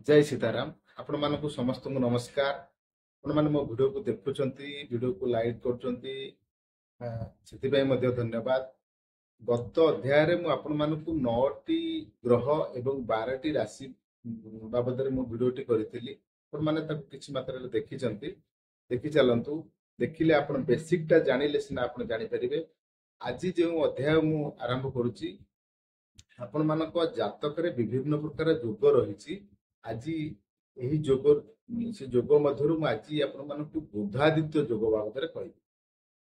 ଜୟ ସୀତାରାମ। ଆପଣମାନଙ୍କୁ ସମସ୍ତଙ୍କୁ ନମସ୍କାର। ଆପଣମାନେ ମୋ ଭିଡ଼ିଓକୁ ଦେଖୁଛନ୍ତି, ଭିଡ଼ିଓକୁ ଲାଇକ୍ କରୁଛନ୍ତି, ସେଥିପାଇଁ ମଧ୍ୟ ଧନ୍ୟବାଦ। ଗତ ଅଧ୍ୟାୟରେ ମୁଁ ଆପଣମାନଙ୍କୁ 9ଟି ଗ୍ରହ ଏବଂ 12ଟି ରାଶି ବାବଦରେ ମୁଁ ଭିଡ଼ିଓଟି କରିଥିଲି। ଆପଣମାନେ ତାକୁ କିଛି ମାତ୍ରାରେ ଦେଖିଛନ୍ତି। ଦେଖି ଚାଲନ୍ତୁ, ଦେଖିଲେ ଆପଣ ବେସିକଟା ଜାଣିଲେ ସିନା ଆପଣ ଜାଣିପାରିବେ। ଆଜି ଯେଉଁ ଅଧ୍ୟାୟ ମୁଁ ଆରମ୍ଭ କରୁଛି, ଆପଣମାନଙ୍କ ଜାତକରେ ବିଭିନ୍ନ ପ୍ରକାର ଯୋଗ ରହିଛି। ଆଜି ଏହି ଯୋଗ, ସେ ଯୋଗ ମଧ୍ୟରୁ ମୁଁ ଆଜି ଆପଣମାନଙ୍କୁ ବୁଧାଦିତ୍ୟ ଯୋଗ ବାବଦରେ କହିବି।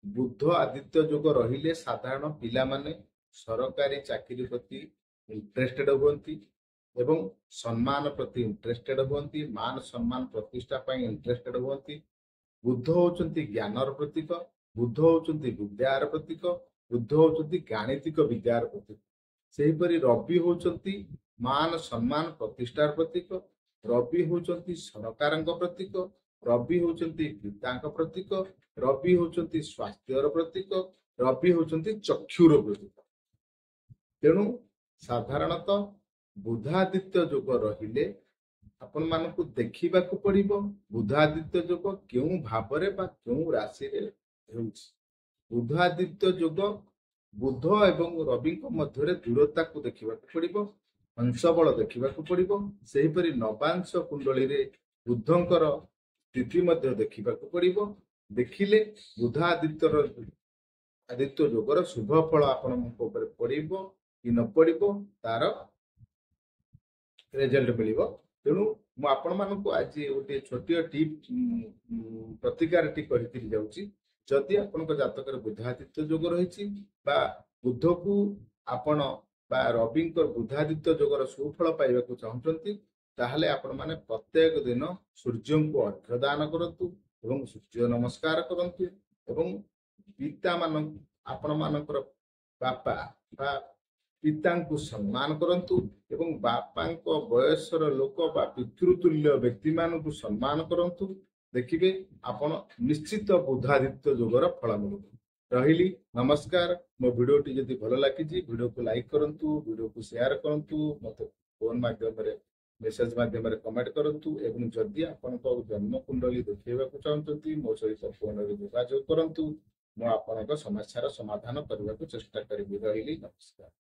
ବୁଧ ଆଦିତ୍ୟ ଯୋଗ ରହିଲେ ସାଧାରଣ ପିଲାମାନେ ସରକାରୀ ଚାକିରି ପ୍ରତି ଇଣ୍ଟରେଷ୍ଟେଡ ହୁଅନ୍ତି ଏବଂ ସମ୍ମାନ ପ୍ରତି ଇଣ୍ଟରେଷ୍ଟେଡ ହୁଅନ୍ତି, ମାନ ସମ୍ମାନ ପ୍ରତିଷ୍ଠା ପାଇଁ ଇଣ୍ଟରେଷ୍ଟେଡ ହୁଅନ୍ତି। ବୁଧ ହଉଛନ୍ତି ଜ୍ଞାନର ପ୍ରତୀକ, ବୁଧ ହଉଛନ୍ତି ବିଦ୍ୟାର ପ୍ରତୀକ, ବୁଧ ହଉଛନ୍ତି ଗାଣିତିକ ବିଦ୍ୟାର ପ୍ରତୀକ। ସେହିପରି ରବି ହଉଛନ୍ତି ମାନ ସମ୍ମାନ ପ୍ରତିଷ୍ଠାର ପ୍ରତୀକ, ରବି ହଉଛନ୍ତି ସରକାରଙ୍କ ପ୍ରତୀକ, ରବି ହଉଛନ୍ତି ପିତାଙ୍କ ପ୍ରତୀକ, ରବି ହଉଛନ୍ତି ସ୍ୱାସ୍ଥ୍ୟର ପ୍ରତୀକ, ରବି ହଉଛନ୍ତି ଚକ୍ଷୁର ପ୍ରତୀକ। ତେଣୁ ସାଧାରଣତଃ ବୁଧାଦିତ୍ୟ ଯୋଗ ରହିଲେ ଆପଣମାନଙ୍କୁ ଦେଖିବାକୁ ପଡିବ ବୁଧାଦିତ୍ୟ ଯୋଗ କେଉଁ ଭାବରେ ବା କେଉଁ ରାଶିରେ ହେଉଛି। ବୁଧାଦିତ୍ୟ ଯୋଗ ବୁଧ ଏବଂ ରବିଙ୍କ ମଧ୍ୟରେ ଦୂରତାକୁ ଦେଖିବାକୁ ପଡିବ, ଅଂଶବଳ ଦେଖିବାକୁ ପଡିବ। ସେହିପରି ନବାଂଶ କୁଣ୍ଡଳୀରେ ବୁଧଙ୍କର ସ୍ଥିତି ମଧ୍ୟ ଦେଖିବାକୁ ପଡିବ। ଦେଖିଲେ ବୁଧାଦିତ୍ୟର ଆଦିତ୍ୟ ଯୋଗର ଶୁଭ ଫଳ ଆପଣଙ୍କ ଉପରେ ପଡିବ କି ନ ପଡିବ ତାର ରେଜଲ୍ଟ ମିଳିବ। ତେଣୁ ମୁଁ ଆପଣମାନଙ୍କୁ ଆଜି ଗୋଟିଏ ଛୋଟିଆ ଟିପ୍ ପ୍ରତିକାରଟି କହିଥିଲି ଯାଉଛି। ଯଦି ଆପଣଙ୍କ ଜାତକରେ ବୁଧାଦିତ୍ୟ ଯୋଗ ରହିଛି ବା ବୁଧକୁ ଆପଣ ବା ରବିଙ୍କ ବୁଧାଦିତ୍ୟ ଯୋଗର ସୁଫଳ ପାଇବାକୁ ଚାହୁଁଛନ୍ତି, ତାହେଲେ ଆପଣମାନେ ପ୍ରତ୍ୟେକ ଦିନ ସୂର୍ଯ୍ୟଙ୍କୁ ଅର୍ଘ୍ୟ ଦାନ କରନ୍ତୁ ଏବଂ ସୂର୍ଯ୍ୟ ନମସ୍କାର କରନ୍ତୁ ଏବଂ ପିତାମାନଙ୍କୁ, ଆପଣମାନଙ୍କର ବାପା ବା ପିତାଙ୍କୁ ସମ୍ମାନ କରନ୍ତୁ ଏବଂ ବାପାଙ୍କ ବୟସର ଲୋକ ବା ପିତୃତୁଲ୍ୟ ବ୍ୟକ୍ତିମାନଙ୍କୁ ସମ୍ମାନ କରନ୍ତୁ। ଦେଖିବେ ଆପଣ ନିଶ୍ଚିତ ବୁଧାଦିତ୍ୟ ଯୋଗର ଫଳ ମିଳିବ। ରହିଲି, ନମସ୍କାର। ମୋ ଭିଡ଼ିଓଟି ଯଦି ଭଲ ଲାଗିଛି, ଭିଡ଼ିଓକୁ ଲାଇକ୍ କରନ୍ତୁ, ଭିଡ଼ିଓକୁ ସେୟାର କରନ୍ତୁ, ମତେ ଫୋନ ମାଧ୍ୟମରେ ମେସେଜ ମାଧ୍ୟମରେ କମେଣ୍ଟ କରନ୍ତୁ ଏବଂ ଯଦି ଆପଣଙ୍କ ଜନ୍ମ କୁଣ୍ଡଳୀ ଦେଖେଇବାକୁ ଚାହୁଁଛନ୍ତି ମୋ ସହିତ ଫୋନରେ ଯୋଗାଯୋଗ କରନ୍ତୁ। ମୁଁ ଆପଣଙ୍କ ସମସ୍ୟାର ସମାଧାନ କରିବାକୁ ଚେଷ୍ଟା କରିବି। ରହିଲି, ନମସ୍କାର।